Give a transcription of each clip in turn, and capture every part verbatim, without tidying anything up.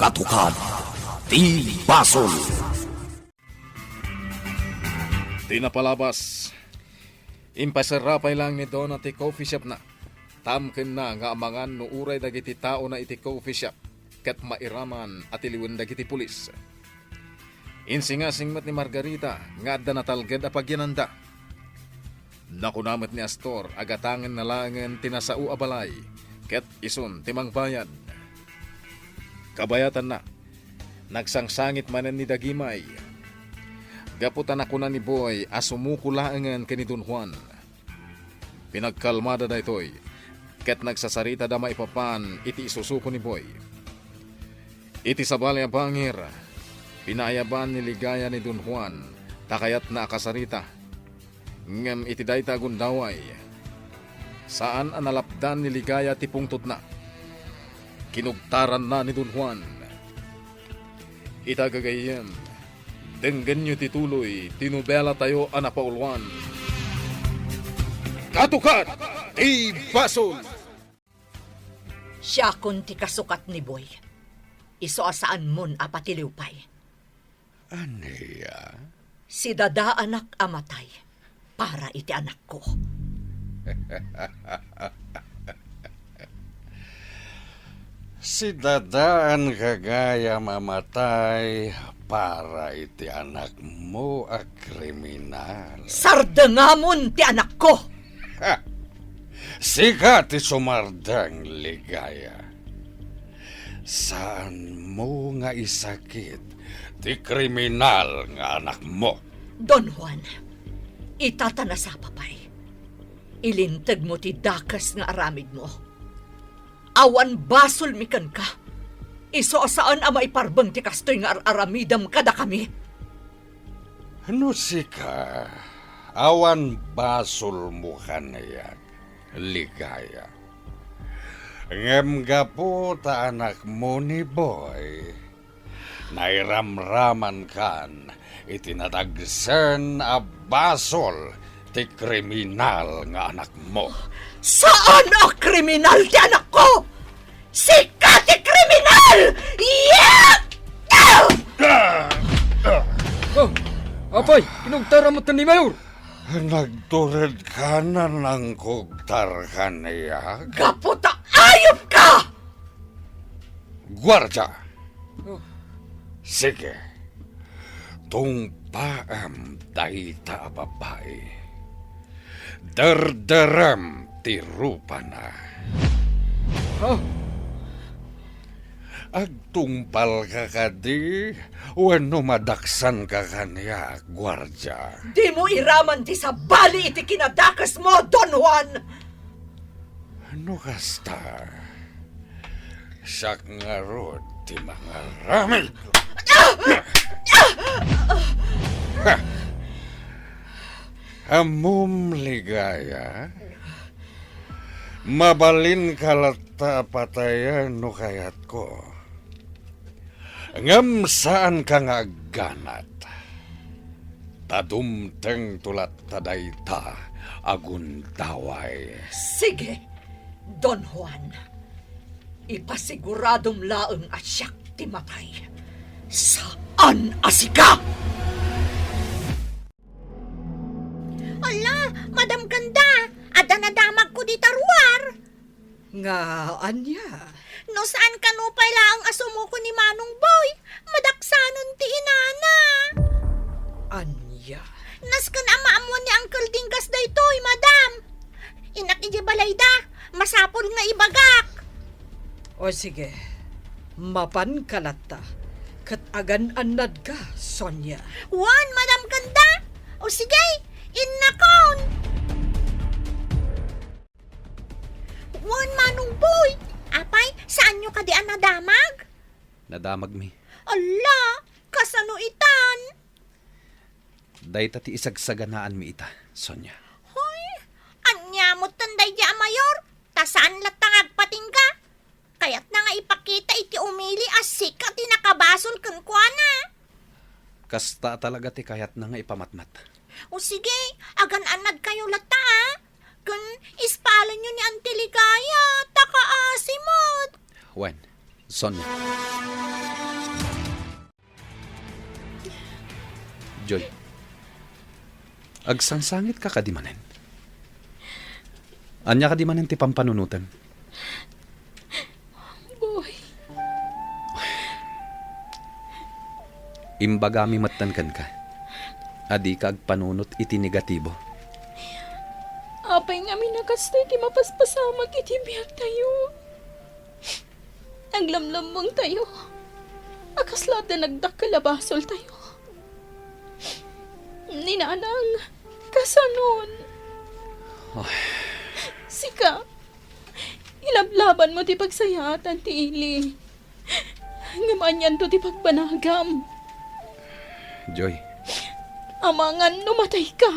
Katukad ti basol. Ti napalabas, impaserra pay laeng ni Donna ti coffee shop-na. Tamkenna nga amangan no uray dagiti taona iti coffee shop ket mairaman a tiliwen dagiti pulis. Insingasing met ni Margarita nga adda natalged a pagyananda. Nakuna met ni Astor a gatangenna laengen ti nasao a balay ket isun ti mangbayad. Kabayatanna, nagsangsangit manen ni Dagimay. Gapu ta nakuna ni Boy a sumuko laengen ken ni Don Juan. Pinagkalmada daytoy, ket nagsasaritada maipapan iti isusuko ni Boy. Iti sabali a bangir, pinaayaban ni Ligaya ni Don Juan ta kayatna a kasarita. Ngem iti dayta a gundaway, saan a nalapdan ni Ligaya ti pungtotna. Kinugtaranna ni Don Juan. Ita gagayyem, denggenyo ti tuloy ti nobelatayo a napauluan. Katukad ti Basol! Siakon ti kasukat ni Boy. Isu a saanmon a patiliw pay. Ania? Si dadaanak a matay para iti anakko. Si dadaanka gayam a matay para iti anakmo a kriminal. Sardengamon ti anakko! Ha! Sika ti sumardeng, Ligaya. Saanmo nga isakit ti kriminal nga anakmo. Don Juan, ita ta nasapa pay. Ilintegmo ti dakes nga aramidmo. Awan basolmi kenka. Isu a saan a maiparbeng ti kastoy nga ar-aramidem kadakami. No sika, awan basolmo kaniak, Ligaya. Ngem gapu ta anakmo ni Boy, nairamramankan iti nadagsen a basol ti kriminal nga anakmo. Saan a kriminal ti anakko! Sika ti kriminal! Yak! Ah! Ah! Oh, apay, kinugtaram met ni Mayor! Nagturedka a nangkugtar kaniak? Gapu ta ayupka! Guardia! Oh. Sige. Tungpaam dayta a babai. Derderem ti rupana. Ha? Agtungpalka kadi wenno madaksanka kaniak, guardia? Dimo iraman ti sabali iti kinadakesmo, Don Juan! No kasta, siak ngarud ti mangaramid. Ammom, Ligaya, mabalinka latta a patayen no kayatko. Ngem saanka nga agganat, ta dumtengto latta dayta a gundaway. Sige, Don Juan, ipasiguradom laeng a siak ti matay. Saan a sika! Ala, Madam Ganda, adda nadamagko dita ruar. Nga ania? No saan kano pay laeng a sumuko ni Manong Boy, madaksanen ti inana. Ania? Nasken a maammuan ni Uncle Dinggas daytoy, madam. Innak idiay balayda, masapul nga ibagak. O sige, mapanka latta, ket agan-annadka, Sonia. Wen, Madam Ganda. O sige, innakon. Wen, Manong Boy! Apay, saanyo kadi a nadamag? Nadamagmi. Ala, kasano itan? Dayta ti isagsaganaanmi ita, Sonia. Hoy, ania metten daydi a mayor? Ta saan latta nga agpatingga? Kayatna nga ipakita iti umili a sika ti nakabasol kenkuana. Kasta talaga ti kayatna nga ipamatmat. O sige, agan-annadkayo latta, a. Ken ispalenyo ni Auntie Ligaya, ta kaasi met. Wen, Sonia. Joy, agsangsangitka kadi manen? Ania kadi manen ti pampanunotem? Boy. Imbagami metten kenka a dika agpanunot iti negatibo. Apay ngamin a kastoy ti mapaspasamak iti biagtayo? Naglamlammengtayo a kasla adda nagdakkel a basoltayo. Ni Nanang, kasanon? Ay. Sika, ilablabanmo ti pagsayaatan ti ili. Ngem anianto ti pagbanagam? Joy. Amangan no matayka.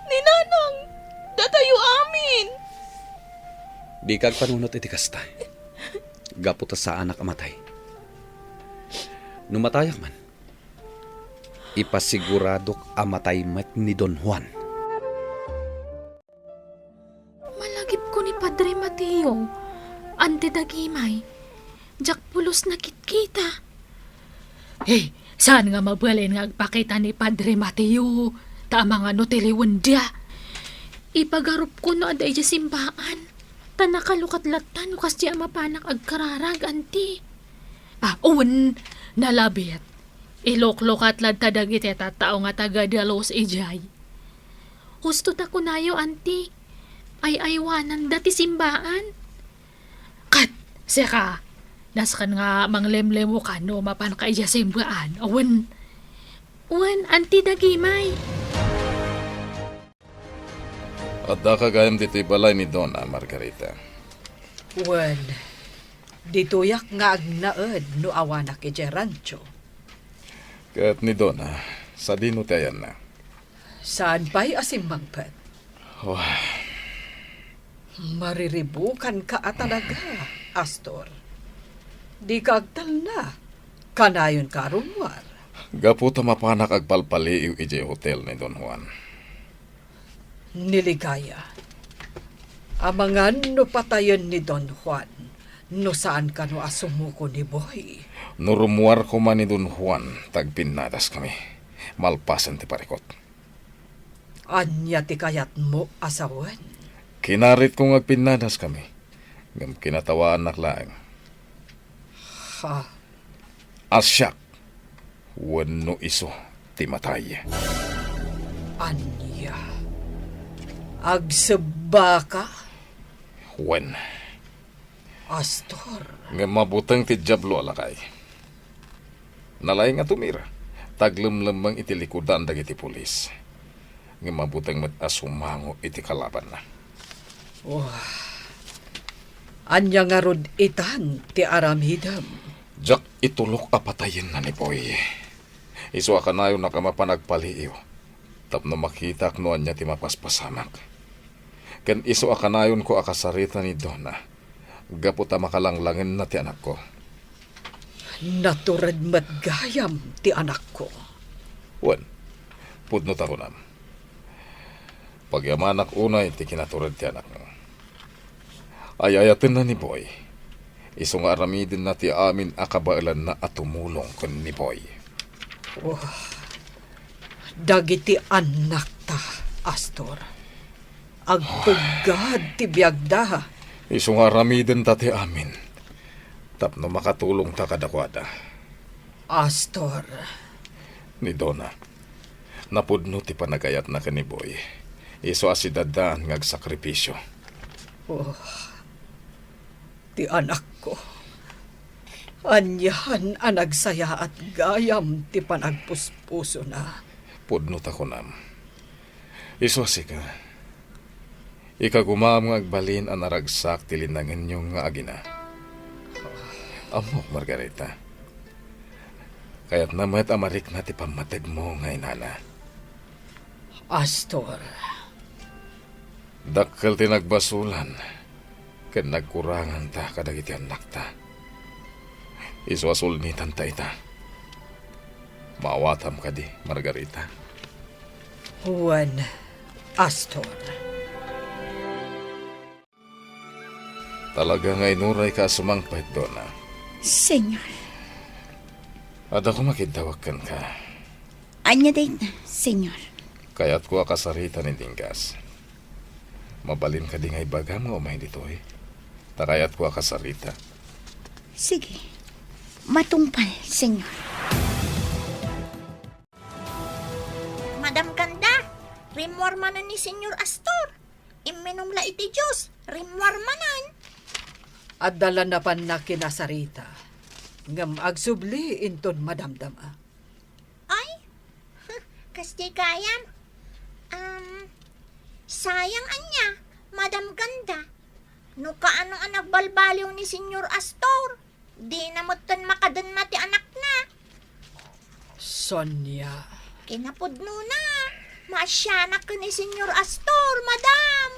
Ni Nanang, datayo amin. Dika agpanunot iti kasta. Gapu ta saanak a matay. No matayak man, ipasiguradok a matay met ni Don Juan. Malagipko ni Padre Mateo, Anti Dagimay. Diak pulos nakitkita. Eh, saan nga mabalin nga agpakita ni Padre Mateo, ta amangan no tiliwendia? Ipagarupko no adda idiay simbaan, ta nakalukat latta no kasdi a mapanak agkararag, Anti. Ah, wen, nalabit. Iluklukat latta dagiti tattao nga taga-Dialos idiay. Husto ta kunayo, Anti, ay-aywananda ti simbaan. Ket sika, nasken nga manglemlemoka no mapanka idiay simbaan. Wen, wen, Anti Dagimay. Addaka gayam ditoy balay ni Dona, Margarita. Wen, ditoyak nga agnaed no awanak idiay rancho. Ket ni Dona, sadino ti ayanna? Saan pay a simmangpet? Wah. Mariribukanka a talaga, Astor. Dika agtalna. Kanayonka a rummuar. Gapu ta mapanak agpalpaliiw idiay hotel ni Don Juan. Ni Ligaya, amangan no patayen ni Don Juan, no saan kano a sumuko ni Boy. No rummuar koma ni Don Juan, ta agpinnadaskami. Malpasen ti parikut. Ania ti kayatmo a sawen? Kinaritko nga agpinnadaskami, ngem kinatawaannak laeng. Ha? A siak wenno isu ti matay. Ania? Agsebbaka? Wen. Astor. Ngem mabuteng ti Diablo a lakay. Nalaing a tumira, ta aglemlemmeng iti likudan dagiti pulis. Ngem mabuteng met a sumango iti kalabanna. Oh. Ania ngarud itan ti aramidem? Diak itulok a patayenna ni Boy. Isu a kanayonak a mapan agpaliiw tapno makitak no ania ti mapaspasamak. Ken isu a kanayonko a kasarita ni Dona gapu ta makalanglangenna ti anakko. Natured met gayam ti anakko. Wen, pudno ta kunam. Pagyamanak unay ti kinatured ti anakmo. Ay-ayatenna ni Boy. Isu nga aramidenna ti amin a kabaelanna a tumulong ken ni Boy. Oh, dagiti annakta, Astor. Agpeggad ti biagda. Isu nga aramidenta ti amin tapno makatulongta kadakuada. Astor. Ni Dona, napudno ti panagayatna ken ni Boy. Isu a sidaddaan nga agsakripisio. Oh, ti anakko. Anian a nagsayaat gayam ti panagpuspusona. Pudno ta kunam. Isu a sika, ikagumam nga agbalin a naragsak ti linangenyo nga agina. Ammok, Margarita. Kayatna met a marikna ti pammategmo nga inana. Astor. Dakkel ti nagbasolan ken nagkuranganta kadagiti annakta. Isu a sulnitanta ita. Maawatam kadi, Margarita? Wen, Astor. Talaga nga inurayka a sumangpet, Dona. Señor. Adda koma kiddawek kenka. Ania dayta, Señor? Kayatko a kasarita ni Dinggas. Mabalin kadi nga ibagam nga umay ditoy? Ta kayatko a kasarita. Sige. Matungpal, Señor. Madam Ganda, rimmuar manen ni Señor Astor. Imminum la iti juice, rimmuar manen. Adda la napanna kinasarita, ngem agsubli inton madamdama. Ay, kas di gayam. Um, sayang ania, Madam Ganda. No kaano a nagbalbaliw ni Señor Astor, dina metten makadenna ti anakna. Sonia. Kinapudnona, maasianak ken ni Señor Astor, madam.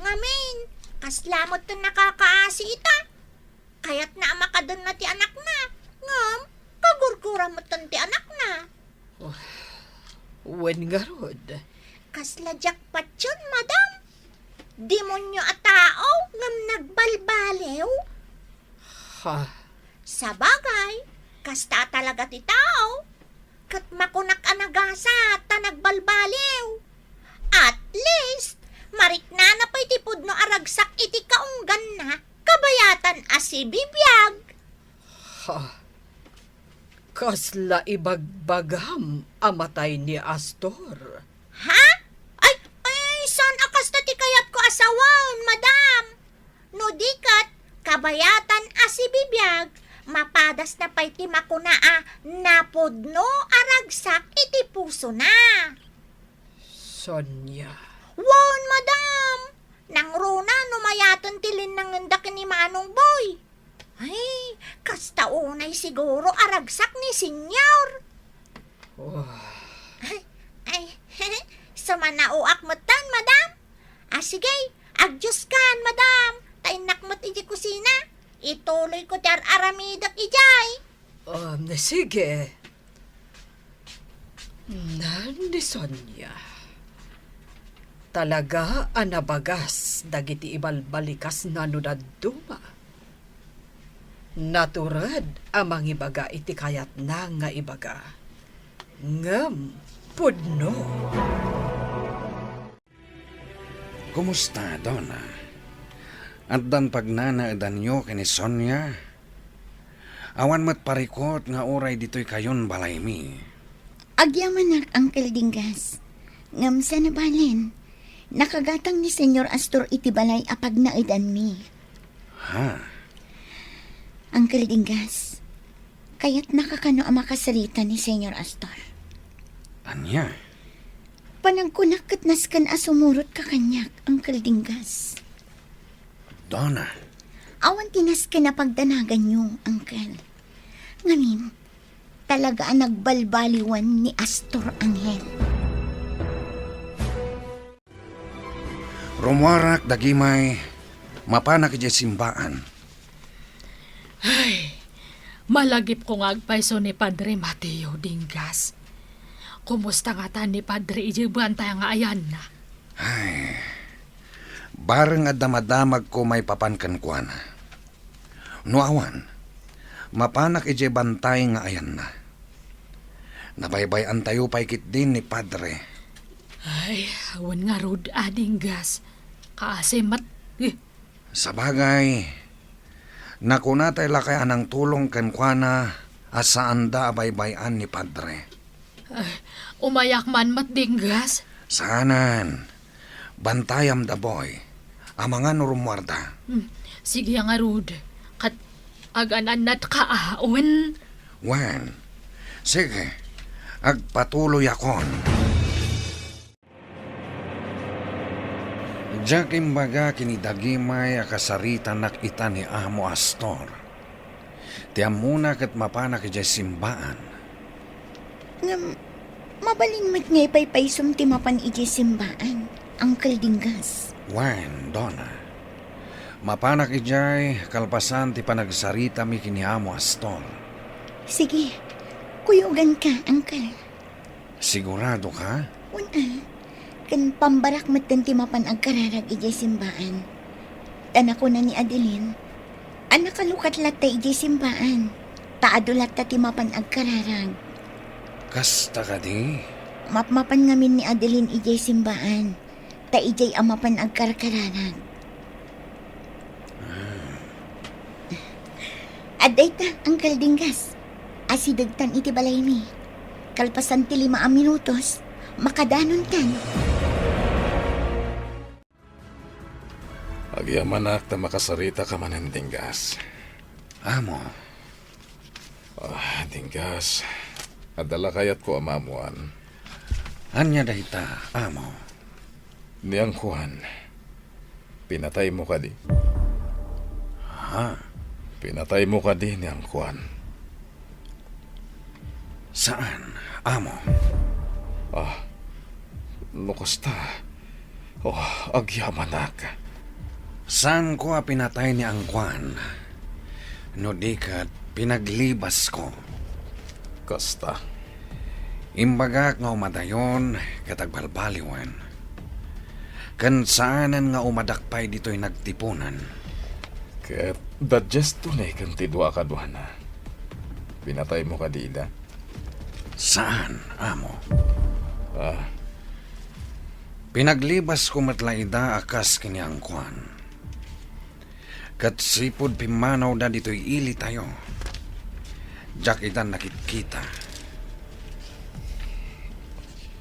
Ngamin, kasla metten nakakaasi ita. Kayatna a makadenna ti anakna, ngem kagurgura metten ti anakna. Oh, wen ngarud. Kasla diak patien, madam. Demonio a tao ngem nagbalbaliw. Ha? Sabagay, kasta a talaga ti tao. Ket makunak a nagasat ta nagbalbaliw. At least, mariknana pay ti pudno a ragsak iti kaungganna, kabayatan a sibibiag. Ha? Kasla ibagbagam a matay ni Astor? Ha? Ay, ay, saan a kasta ti kayatko a sawen, madam? No di ket, kabayatan a sibibiag, mapadasna pay ti makuna a napudno a ragsak iti pusona. Sonia. Wen, madam! Nangruna no mayaten ti linnangenda ken ni Manong Boy. Ay, kasta unay siguro a ragsak ni Señor. Oh. Ay, ay, sumanaoak metten, madam. Ah, sige, agdioskan, madam. Ta innak met iti kusina. Ituloyko ti ar-aramidek idiay. Um, sige. Nan ni Sonia. Talaga a nabagas dagiti ibalbalikasna no dadduma. Natured a mangibaga iti kayatna nga ibaga. Ngem pudno. Kumusta, Donna? Addan pagnanaedanyo ken ni Sonia? Awan met parikut nga uray ditoy kayon balaymi. Agyamanak, Uncle Dinggas. Ngem saan a balen, nakagatang ni Señor Astor iti balay a pagnaedanmi. Ha? Uncle Dinggas, kayatnaka kano a makasarita ni Señor Astor? Ania? Panagkunak ket nasken a sumurotka kaniak, Uncle Dinggas. Donna. Awan ti nasken a pagdanaganyo, Uncle. Ngamin, talaga a nagbalbaliwan ni Astor Angel. Rumuarak dagimay, mapanak idiay simbaan. Ay, malagipko nga agpayso ni Padre Mateo, Dinggas. Kumusta ngata ni Padre idiay bantay nga ayanna? Ay, bareng adda madamagko maipapan kenkuana. No awan, mapanak idiay bantay nga ayanna. Nabaybay-antayo pay ketdin ni Padre. Ay, awan ngarud a, Dinggas. Kaasi met. Eh. Sabagay, nakunatay lakay a nangtulong kenkuana a saanda a baybay-an ni Padre. Ay, umayak man met, Dinggas. Saanen. Bantayam da, Boy. Amangan no rumuarda. Hmm, sige ngarud. Ket agan-annatka a, wen? Wen. Sige. Agpatuloyakon. Diak imbaga ken ni dagimay a kasaritanak ita ni Amo Astor. Ti ammona ket mapanak idiay simbaan. Ngem, mabalin met nga ipaypaysom ti mapan idiay simbaan, Uncle Dinggas. Wen, Donna. Mapanak idiay kalpasan ti panagsaritami ken ni Amo Astor. Sige, kuyoganka, Uncle. Sigurado ka? Wen a. Ken pambarak metten ti mapan agkararag idiay simbaan. Ta nakuna ni Adeline a nakalukat latta idiay simbaan, ta adu latta ti mapan agkararag. Kasta kadi? Mapmapan ngamin ni Adeline idiay simbaan, ta idiay a mapan agkarkaranag. Adda ita, Uncle Dinggas. Asidegtan iti balaymi. Kalpasan ti lima a minutos, makadanontan. Agyamanak ta makasarita ka manen, Dinggas. Amo. Ah, Dinggas. Adda la kayatko a maammuan. Ania dayta, Amo? Ni Angkuan, pinataymo kadi? Ha? Pinataymo kadi ni Angkuan? Saan, Amo. Ah, no kasta, oh, agyamanak. Saanko a pinatay ni Angkuan, no di ket pinaglibasko. Kasta. Imbagak nga umadayon ket agbalbaliwen. Ken saanen nga umadak pay ditoy nagtipunan. Ket daddiasto ni ken ti dua a kaduana. Pinataymo kadi ida? Saan, Amo. Ah. Pinaglibasko met la ida a kas ken ni Angkuan. Ket sipud pimmanawda ditoy ilitayo, diak ida nakitkita.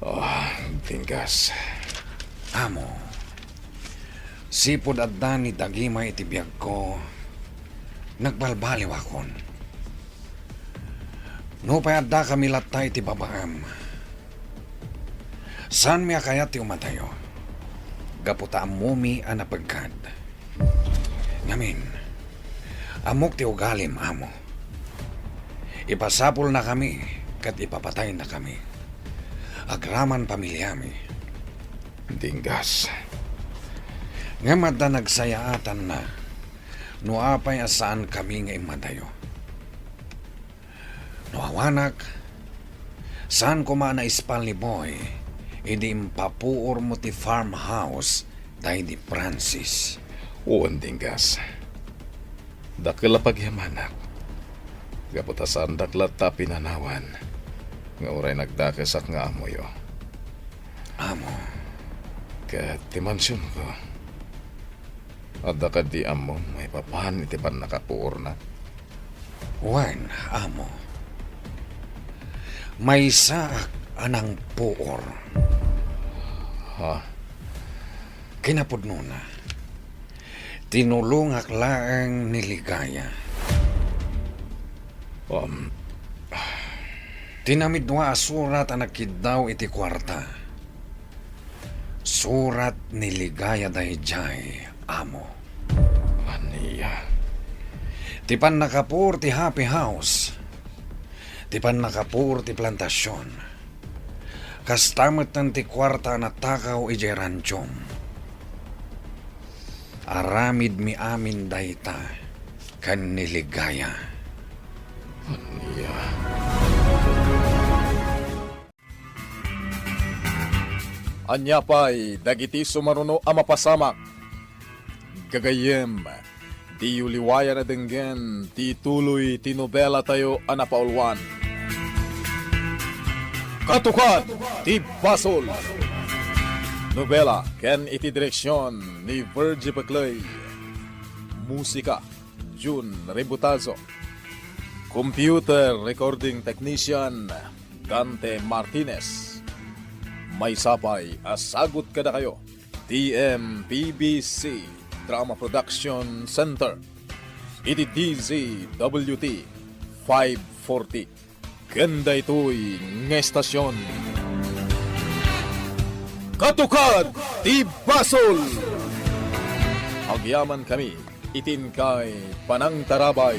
Ah, Dinggas. Amo, sipud adda ni Dagima iti biagko, nagbalbaliwakon. Nupay addakami latta iti babaem, saanmi a kayat ti umadayo, gapu ta ammomi a napeggad. Ngamin, ammok ti ugalim, Amo. Ipasapulnakami ket ipapataynakami. Agraman pamiliami. Dinggas. Ngem adda nagsayaatanna no apay a saankami nga immadayo. No awanak, saan koma a naispal ni Boy idi impapuormo ti farmhouse daydi Francis. Wen, Dinggas. Dakkel a pagyamanak. Gapu ta saandak latta a pinanawan nga uray nagdakesak nga amoyo. Amo. Ket ti mansionko, adda kadi ammom maipapan iti pannakapuorna? Wen, Amo. Maysaak a nangpuor. Ha? Kinapudnona, tinulongak laeng ni Ligaya. Um. Ti namidua a surat a nagkiddaw iti kuarta, surat ni Ligaya daydiay, Amo. Ania? Ti pannakapuor ti Happy House, ti pannakapuor ti plantasion, kasta metten ti kuarta a natakaw idiay ranchom. Aramidmi amin dayta ken ni Ligaya. Ania? Ania pay dagiti sumaruno a mapasamak? Gagayyem, diyo liwayan a denggen ti ituloy ti nobelatayo a napauluan, Katukad ti Basol. Nobela ken iti direksion ni Virgie Peclay. Musika, Jun Rebutazo. Computer Recording Technician, Dante Martinez. Maysa pay a sagut kadakayo ti M P B C Drama Production Center iti D Z W T five forty. Ken daytoy nga estasion, Katukad ti Basol! Agyamankami iti inkay panangtarabay.